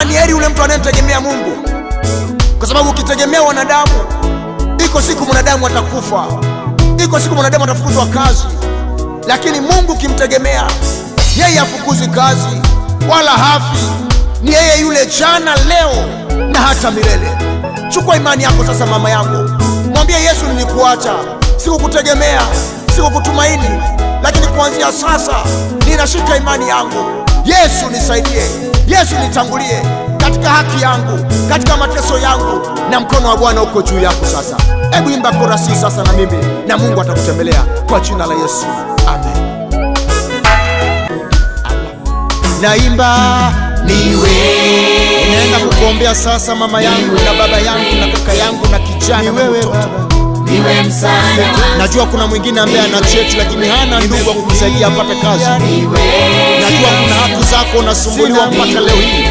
Maana ni heri yule mtu anayemtegemea Mungu, kwa sababu ukitegemea wanadamu, iko siku mwanadamu atakufa, iko siku mwanadamu atafukuzwa kazi, lakini Mungu ukimtegemea yeye hafukuzi kazi wala hafi. Ni yeye yule jana, leo na hata milele. Chukua imani yako sasa, mama yangu, mwambie Yesu, nilikuacha, sikukutegemea, sikukutumaini, lakini kuanzia sasa ninashika imani yangu. Yesu nisaidie, Yesu nitangulie katika haki yangu, katika mateso yangu, na mkono wa Bwana uko juu yako sasa. Hebu imba korasi sasa na mimi, na Mungu atakutembelea kwa jina la Yesu, amen. Naimba Niwe ninaenda kukuombea sasa, mama yangu na baba yangu na kaka yangu na kijana na mtoto. Niwe msaada wangu. Najua kuna mwingine ambaye ana cheti lakini hana ndugu wa kukusaidia apate kazi. Najua kuna haki zako unasumbuliwa mpaka leo hii.